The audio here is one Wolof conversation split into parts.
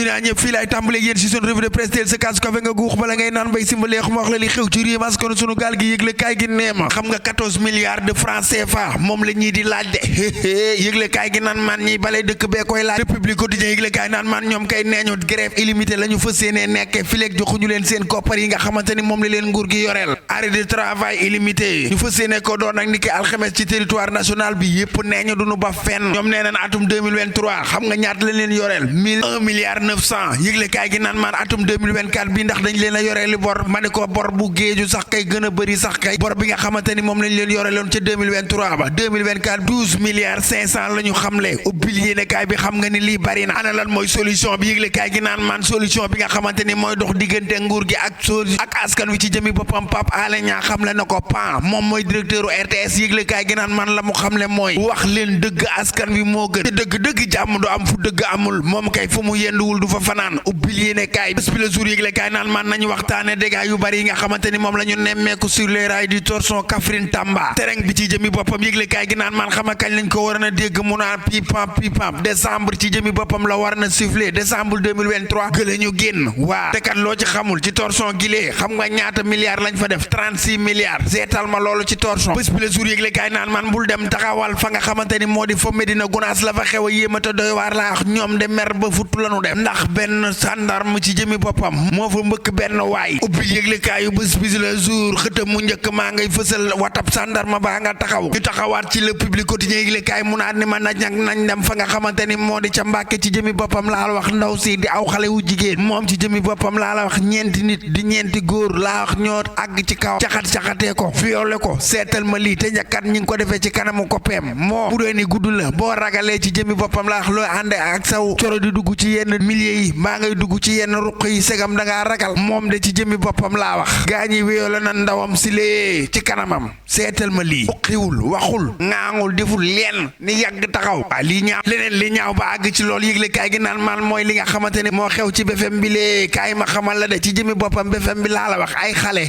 naa ñëpp fii laay tàmbaleeg yéen si sunu revue de presse teel sa kaas kafe nga guux bala ngay naan bay simbaleex ma wax la li xew ci réew askanu sunu gaal gi yëgle kaay gi nee ma xam nga 14 milliards de francs CFA moom la ñii di laaj de yëgle kaay gi naan man ñiy balay dëkk bee koy laaj République quotidien yëgle kaay naan man ñoom kay neeñu grève illimité la ñu fas yéenee nekke fileeg joxuñu leen seen koppar yi nga xamante ni moom la leen nguur gi yoreel arrêt de travail illimité ñu fas yéene ko doon ak niki alxames ci territoire national bi yëpp neeñu duñu ba fenn ñoom nee nañ atum 2023 xam nga ñaata la leen yoreel 1 milliard 900 yëgle kaay gi naan man atum 2024 bi ndax dañ leen a yoreeli bor ma ne ko bor bu géeju sax kay gën a bëri sax kay bor bi nga xamante ni moom lañ leen yoreeloon ca 2023 ba 2024 12 milliards 500 la ñu xamle ubbil yéene kaay bi xam nga ni lii bari na ana lan mooy solution bi yëgle kaay gi naan man solution bi nga xamante ni mooy dox diggante nguur gi ak askan wi ci jëmi boppam Pape Alé Niang xamle na ko pan moom mooy directeur u RTS yëgle kaay gi naan man la mu xamle mooy wax leen dëgg askan wi moo gën te dëgg jàmm du am fu dëgg amul moom kay fu mu yenduwul du fa fanaan ubbil yéene kaay bés bi la jour yëgle kaay naan man nañu waxtaane dégâts yu bari yi nga xamante ni moom la ñu nemmeeku sur les rails du torsion Kaffrine Tamba terrain bi ci jëmi boppam yëgle kaay gi naan man xama kañ lañ ko war a dégg mu naan pipam décembre ci jëmi boppam la war na siffler décembre 2023 gële ñu génn waa te kat loo ci xamul ci torsion gilee xam nga ñaata milliards lañ fa def 36 milliards seetal ma loolu ci torsion bés bi la jour yëgle kaay naan man bul dem taxawal fa nga xamante ni moo di fa Medina Gunaas la fa xew a yéemata doy waar laa wax ñoom de mer ba futtu lanu dem ndax benn gendarme ci jëmi boppam moo fa mbëkk benn waay ubbi yëglekaayu bés bi la jour xëtam mu njëkk maa ngay fësal watab gendarme baa nga taxaw ñu taxawaat ci le public quotidien yëglekaay mu naat ni ma nañ dem fa nga xamante ni moo di ca Mbàkke ci jëmi boppam laa la wax ndaw si di aw xale wu jigéen moom ci jëmi boppam laa la wax ñeenti nit di ñeenti góor laa wax ñoo àgg ci kaw caxatee ko violé ko seetal ma lii te njakkat ñi ngi ko defee ci kanamu koppeem moo bu dee ni gudd la boo ragalee ci jëmi boppam laa wax looy ànde ak saw coro di dugg ci yenn milieu yi maa ngay dugg ci yenn ruq yi segam da ngaa ragal moom de ci jëmi boppam laa wax gaañi wéyoo na ndawam si lee ci kanamam seetal ma lii uqiwul waxul ŋaangul deful leen ni yàgg taxaw waa lii ñaaw leneen li ñaaw ba àgg ci loolu yëgle kaay gi naan man mooy li nga xamante ni moo xew ci BFM bi lee kaay ma xamal la de ci jëmi boppam BFM bi laa la wax ay xale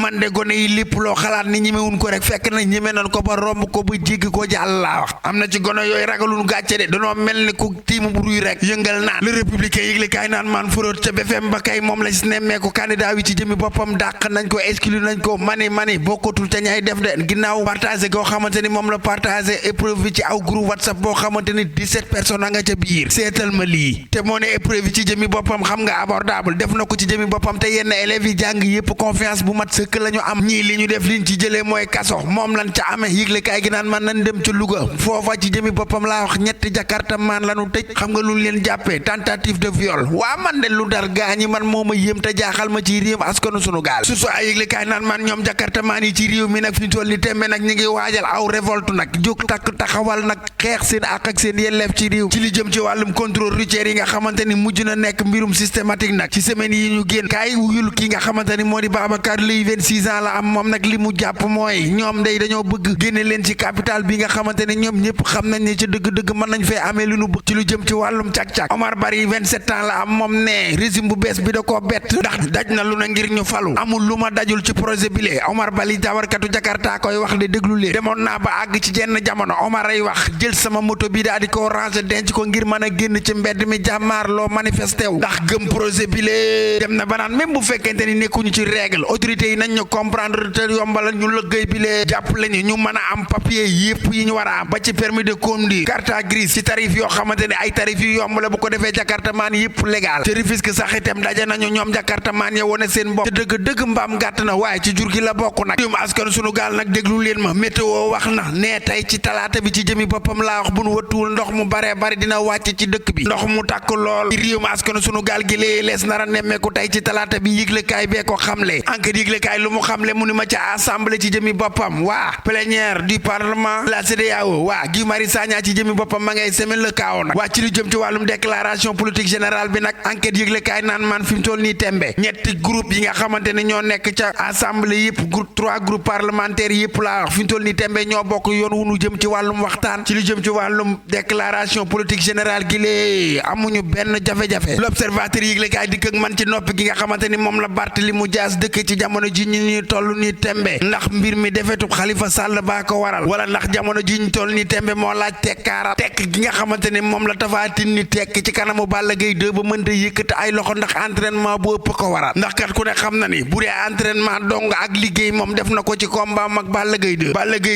man de gone yi lépp loo xalaat ni ñemewuñ ko rek fekk na ñeme nañ ko ba romb ko ba jéggi ko jàll laa wax am na ci gone yooyu ragalun gàcce de danoo mel ni ku tiimu bu ruy rek yëngal naan le républicain yëgle kaay naan man furóot ca BFM ba kay moom la si nemmeeku candidat wi ci jëmi boppam dàq nañ ko exclu nañ ko mani bokkatul ca ñay def de ginnaaw partagé koo xamante ni moom la partagé épreuve bi ci aw groupe WhatsApp boo xamante ni 17 personnes a nga ca biir seetal ma lii te moo ne épreuve bi ci jëmi boppam xam nga abordable def na ko ci jëmi boppam te yenn élèves yi jàng yëpp confiance bu mat sëkk la ñu am ñii li ñu def liñ ci jëlee mooy kaso moom lan ca amee yëgle kaay gi naan man nañ dem ca Louga foofa ci jëmi boppam laa wax ñetti jakarta maan lanu tëj xam nga lu leen jàppee tentative de viol waa man de lu dar gaañi man moo ma yéem te jaaxal ma ci réew askanu sunu gaal su ay yëgle kaay naan man ñoom jakarta maan yi ci réew mi nag fi ñu toll ni tembe nag ñi ngi waajal aw révolte nag jóg taxawal nag xeex seen àq ak seen yelleef ci réew ci li jëm ci wàllum contrôle routier yi nga xamante ni mujj na nekk mbirum systématique nag ci semaine yi ñu génn kaay wuyul ki nga xamante ni moo di Babacar Lay 26 ans la am moom nag li mu jàpp mooy ñoom day dañoo bëgg génne leen ci capital bi nga xamante ni ñoom ñëpp xam nañ ne ci dëgg-dëgg mën nañ fee amee lu nu bëgg ci lu jëm ci wàllum càq-càq Omar Bari 27 ans la am moom ne régime bu bees bi da koo bett ndax daj na lu na ngir ñu falu amul lu ma dajul ci projet bi lee Omar Bali dawarkatu Jakarta koy wax de déglu leen demoon naa ba àgg ci jenn jamono Omar ay wax jël sama moto bi daal di ko ranger denc ko ngir mën a génn ci mbedd mi jàmmaarloo manifesté wu ndax gëm projet bi lee dem na ba naan même bu fekkente ni nekkuñu ci règle autorités yi nañ ñu comprendre te yombal ñu lëggéey bi lee jàpp lañu ñu mën a am papier yépp yi ñu war a am ba ci permis de conduire carte grise ci tarif yoo xamante ne ay tarif yu yomb la bu ko defee jakartamaan yépp légal te Rufisque sax itam daje nañu ñoom jakartamaan ya wone seen bopp te dëgg mbam gàtt na waaye ci jur gi la bokk nag yum askan sunu gaal nag déglu leen ma météo wax na ne tey ci talaata bi ci jëmi boppam laa wax bu nu wëttuwul ndox mu bare bari dina wàcc ci dëkk bi ndox mu tàkk lool ci réewum askan sunu gaal gi lee lees nara nemmeeku tey ci talaata bi yëglekaay bee ko xamle enquête yëglekaay lu mu xamle mu ni ma ca assemblée ci jëmi boppam waa plénière du parlement la CEDEAO waa Guy Marius Sagna ci jëmi boppam ma ngay semen le chaos nag waa ci lu jëm ci wàllum déclaration politique générale bi nag enquête yëglekaay naan man fi mu toll nii tembe ñetti groupe yi nga xamante ne ñoo nekk ca assemblée yëpp groupe 3 groupes parlementaires yëpp laa wax fi mu toll nii tembe ñoo bokk yoon wu nu jëm ci wàllum waxtaan ci lu jëm ci wàllum déclaration politique générale gi lee amuñu benn jafe-jafe l'observateur yëglekaay dikk ak man ci noppi gi nga xamante ni moom la Barthélémy Dias dëkk ci jamono ji ñu toll nii tembe ndax mbir mi defetu Khalifa Sall baa ko waral wala ndax jamono ji ñu toll nii tembe moo laaj tekkaara tekk gi nga xamante ni moom la Tapha Tine ni tekk ci kanamu Balla Balla Gaye 2 ba mënta yëkkati ay loxo ndax entraînement bu ëpp ko waral ndax kat ku ne xam na ni bu dee entraînement dong ak liggéey moom def na ko ci combat mag Balla Gaye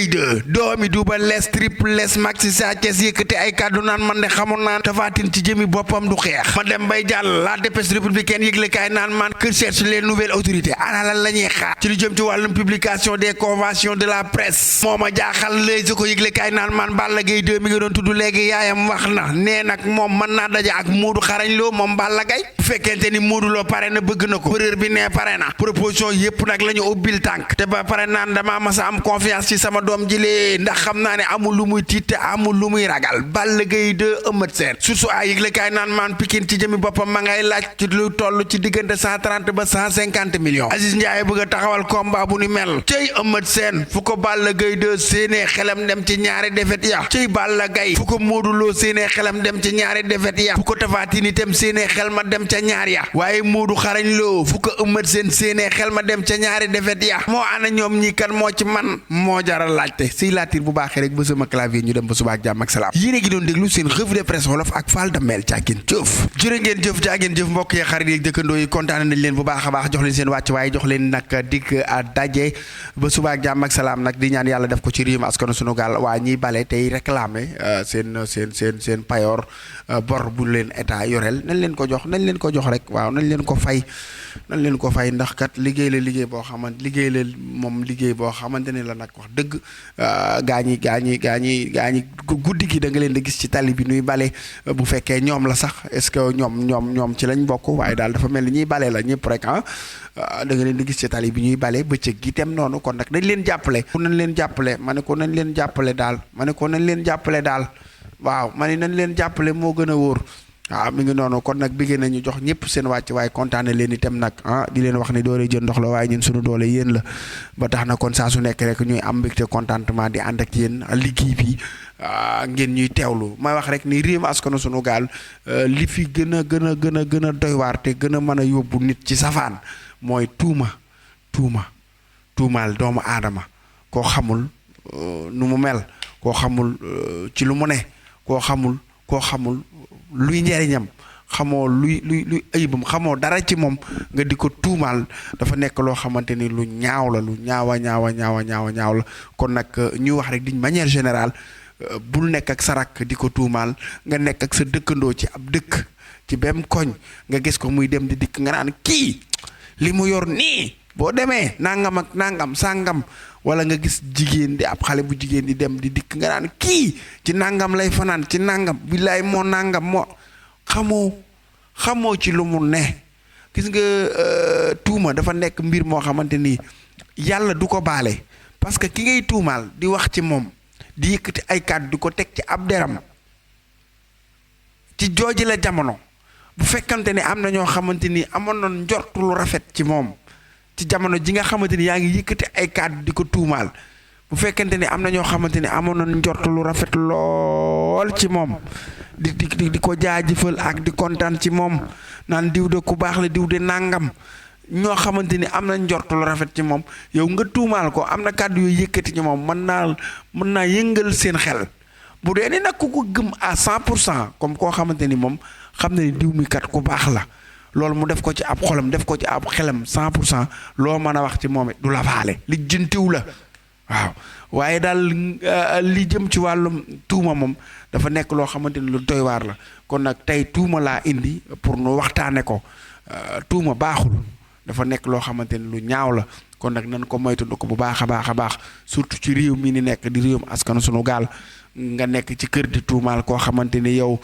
2 doomi Double Less Triple Less Maxi Sa Thiès yëkkati ay kàddu naan man de xamoon naan Tapha Tine ci jëmi boppam du xeex ma dem bay jàll la dépêche républicaine yëgle kaay naan man que cherche les nouvelles autorités ana lan la ñuy xaar ci lu jëm ci wàllum publication des conventions de la presse moo ma jaaxal léegi ko yëgle kaay naan man Balla Gaye 2 mi nga doon tudd léegi yaayam wax na nee nag moom mën naa daje ak Modou Xarañ Lo moom Balla Gaye bu fekkente ni Modou Lo pare na bëgg na ko bërër bi ne pare na proposition yépp nag la ñu ubbil tànk te ba pare naan dama masa am confiance ci sama doom ji lee ndax xam naa ne amul lu muy tiit te amul lu muy ragal Balla Gaye 2 Eumeu Sène surtout ay yëgle kaay naan man Pikine ci jëmi boppam ma ngay laaj ci lu toll ci diggante 130 ba 150 millions Aziz Ndiaye bëgg a taxawal combat bu ni mel cey Eumeu Sène fu ko Balla Gaye 2 séenee xelam dem ci ñaari défaite ya cey Balla Gaye fu ko Modou Lo séenee xelam dem ci ñaari défaite ya fu ko Tapha Tine itam séenee xel ma dem ca ñaar ya waaye Modou Xarañ Lo fu ko Eumeu Sène séenee xel ma dem ca ñaari défaite ya moo ana ñoom ñi kan moo ci man moo jaral laajte si laatir bu baaxee rek ba sama clavier ñu dem ba suba ak jàmm ak salaam yéen a ngi doon déglu seen revue de presse wolof ak Fall Damel caagin jëf jërë ngeen jëf jaageen jëf mbokk yi xarit yi dëkkandoo yi kontaan nañ leen bu baax a baax jox leen seen wàcc waaye jox leen nag dikk daje ba suba ak jàmm ak salaam nag di ñaan yàlla def ko ci réew mi askanu sunu gaal waa ñiy bale tey réclamer seen payoor bor bu leen état yoreel nañ leen ko jox rek waaw nañ leen ko fay ndax kat liggéey la liggéey boo xamante ne la nag wax dëgg gaañi guddi gi da nga leen di gis ci tali bi nuy bale bu fekkee ñoom la sax est-ce que ñoom ci lañ bokk waaye daal dafa mel ni ñuy bale la ñëpp rek da nga leen di gis ci tali bi ñuy bale bëccëg gi tem noonu kon nag dañ leen jàppale ma ne ko nañ leen jàppale daal waaw ma ne nañ leen jàppale moo gën a wóor waaw mi ngi noonu kon nag bëgg nañu jox ñëpp seen wàcc waaye kontaane leen itam nag di leen wax ni doole jën ndox la waaye ñun suñu doole yéen la ba tax na kon saa su nekk rek ñuy am mbégte contentement di ànd ak yéen liggéey bi ngeen ñuy teewlu may wax rek ni réew mi askanu sunu gaal li fi gën a doy waar te gën a mën a yóbbu nit ci safaan mooy tuumaal doomu aadama koo xamul nu mu mel koo xamul ci lu mu ne koo xamul luy njariñam xamoo luy ayibam xamoo dara ci moom nga di ko tuumaal dafa nekk loo xamante ni lu ñaaw la lu ñaawa la kon nag ñuy wax rek d'une manière générale bul nekk ak sarak di ko tuumaal nga nekk ak sa dëkkandoo ci ab dëkk ci benn koñ nga gis ko muy dem di dikk nga naan kii li mu yor nii boo demee nangam ak nangam sàngam wala nga gis jigéen di ab xale bu jigéen di dem di dikk nga naan kii ci nangam lay fanaan ci nangam billaay moo nangam moo xamoo ci lu mu ne gis nga tuuma dafa nekk mbir moo xamante ni yàlla du ko baale parce que ki ngay tuumaal di wax ci moom di yëkkati ay kàddu di ko teg ci ab deram ci jooji la jamono bu fekkante ni am na ñoo xamante ni amoon na njortu lu rafet ci moom ci jamono ji nga xamante ni yaa ngi yëkkati ay kàddu di ko tuumaal bu fekkente ni am na ñoo xamante ni amoon na njort lu rafet lool ci moom di ko jaajëfal ak di kontaan ci moom naan diw de ku baax la diw de nangam ñoo xamante ni am na njort lu rafet ci moom yow nga tuumaal ko am na kàddu yooyu yëkkati ci moom mën naa yëngal seen xel bu dee ni nag ku ko gëm à 100% comme koo xamante ni moom xam na ni diw mi kat ku baax la. loolu mu def ko ci ab xolam def ko ci ab xelam 100% loo mën a wax ci moom it du la faale li jëntiw la waaw waaye daal li jëm ci wàllum tuuma moom dafa nekk loo xamante ni lu doy waar la kon nag tey tuuma laa indi pour nu waxtaane ko tuuma baaxul dafa nekk loo xamante ni lu ñaaw la kon nag nan ko moytandu ko bu baax a baax surtout ci réew mi ni nekk di réewum askanu sunu gaal nga nekk ci kër di tuumaal koo xamante ni yow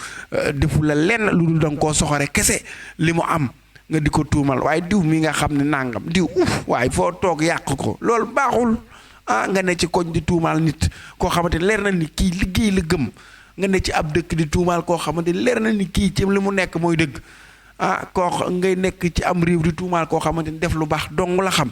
defu la lenn lu dul danga koo soxore kese li mu am nga di ko tuumal waaye diw mi nga xam ne nangam diw waaye foo toog yàq ko loolu baaxul nga ne ci koñ di tuumaal nit koo xamante ni leer na ni kii liggéey la gëm nga ne ci ab dëkk di tuumaal koo xamante ni leer na ni kii ci li mu nekk mooy dëgg koo ngay nekk ci am réew di tuumaal koo xamante ni def lu baax dong la xam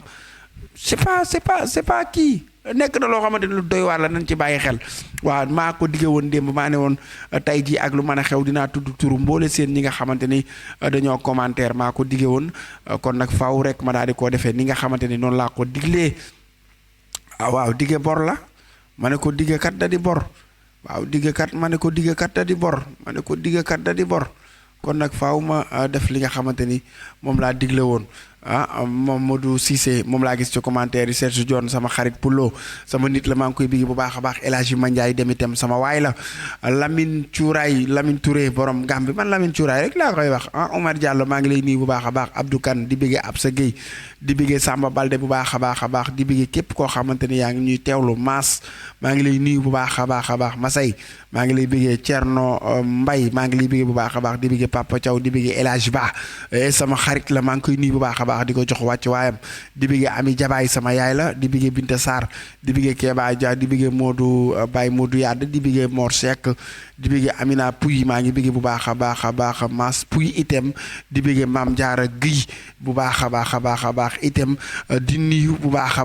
c'est pas kii nekk na loo xamante ni lu doy waar la nañ ci bàyyi xel waaw maa ko digge woon démb maa ne woon tey jii ak lu mën a xew dinaa tudd turu mboole seen ñi nga xamante ni dañoo commentaire maa ko digge woon kon nag faaw rek ma daal di koo defee ni nga xamante ni noonu laa ko diglee waaw digge bor la ma ne ko digge kat da di bor waaw digge kat ma ne ko digge kat da di bor ma ne ko digge kat da di bor kon nag faaw ma def li nga xamante ni moom laa digle woon moom Modou Cissé moom laa gis ci commentaire yi Serge Dione sama xarit Poulo sama nit la maa ngi koy bigi bu baax a baax El Hadji Mandiaye dem itam sama waay la Lamine Touré borom Gambie man Lamine Touré rek laa koy wax Omar Diallo maa ngi lay nuyu bu baax a baax Abdou Kane di bigee Absa Gueye di bigee Samba Balde bu baax a baax di bigee képp koo xamante ni yaa ngi ñuy teewlu Maas maa ngi lay nuyu bu baax a baax Masay maa ngi lay bigee Thierno Mbaye maa ngi lay bigee bu baax a baax di bigee Papa Thiaw di bigee El Hadji Ba sama xarit la maa ngi koy nuyu bu baax a baax di ko jox wàcc waayam di bigee Ami Jabaay sama yaay la di bigee Binta Sarr di bigee Keba Dia di bigee Modou Baye Modou Yadd di bigee Mor Seck di bigee Amina Pouy maa ngi bigee bu baax a baax Mas Pouy itam di bigee Mame Diarra Guèye bu baax a baax itam di nuyu bu baax a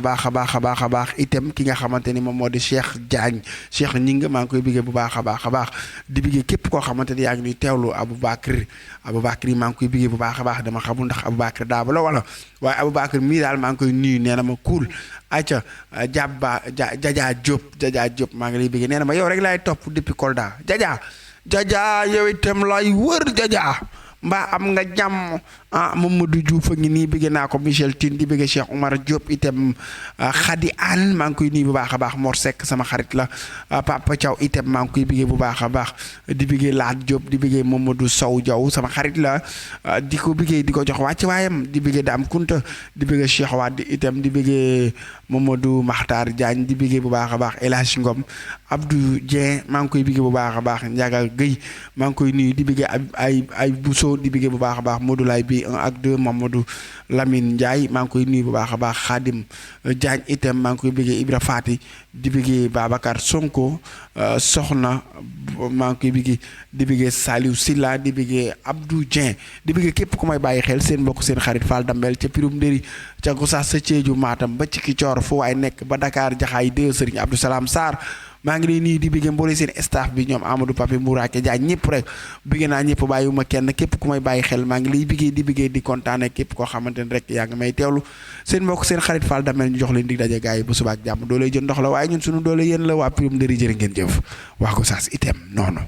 baax itam ki nga xamante ni moom moo di Cheikh Diagne Cheikh Ñing maa ngi koy bigee bu baax a baax di bigee képp koo xamante ni yaa ngi ñuy teewlu Aboubacry maa ngi koy bigee bu baax a baax dama xamul ndax Aboubacry daaba la wala waaye Aboubacry mii daal maa ngi koy nuyu nee na ma cool ayca Jaja Diop maa ngi lay bigee nee na ma yow rek laay topp depuis Kolda Jaja yow itam lay wër Jaja mbaa am nga jàmm Mamadou Diouf a ngi nii bëgg naa ko Michel Tine di bëgg Cheikh Oumar Diop itam Khady Anne maa ngi koy nuyu bu baax a baax Mor Seck sama xarit la Papa Thiaw itam maa ngi koy bëggee bu baax a baax di bëggee Laat Diop di bëggee Mamadou Sow Diaw sama xarit la di ko bëggee di ko jox wàcc waayam di bëggee Dame Kunta di bëggee Cheikh Wade itam di bëggee Mamadou Makhtar Diagne di bëggee bu baax a baax El Hadj Ngom Abdou Dieng maa ngi koy bëggee bu baax a baax Ndiaga Guèye maa ngi koy nuyu di bëggee ay Bousso di bëggee bu baax a baax Modou Lay bi 1 ak 2 Mamadou Lamine Ndiaye maa ngi koy nuyu bu baax a baax Khadim Diagne itam maa ngi koy bëggee Ibra Fati di bëggee Babacar Sonko soxna maa ngi koy bëggee di bëggee Saliou Silla di bëggee Abdou Dieng di bëggee képp ku may bàyyi xel seen mbokk seen xarit Fall Dambel ca Pirum Ndëri ca Gossas sa Ceeju Matam ba ci Kicoor fu waay nekk ba Dakar Jaxaay 2 Serigne Abdou Salam Sarr maa ngi lay nuyu di bëggee mboole seen staff bi ñoom Amadou Pape Mourake Diagne ñëpp rek bëggee naa ñëpp bàyyiwuma kenn képp ku may bàyyi xel maa ngi lay bëggee di kontaane képp koo xamante ne rek yaa ngi may teewlu seen mbokk seen xarit Fall Damel ñu jox leen dig daje gars yi ba suba ak jàmm dooley jën ndox la waaye ñun suñu doole yéen la waa Pirum Ndëri jërë ngeen jëf waa Gossas itam noonu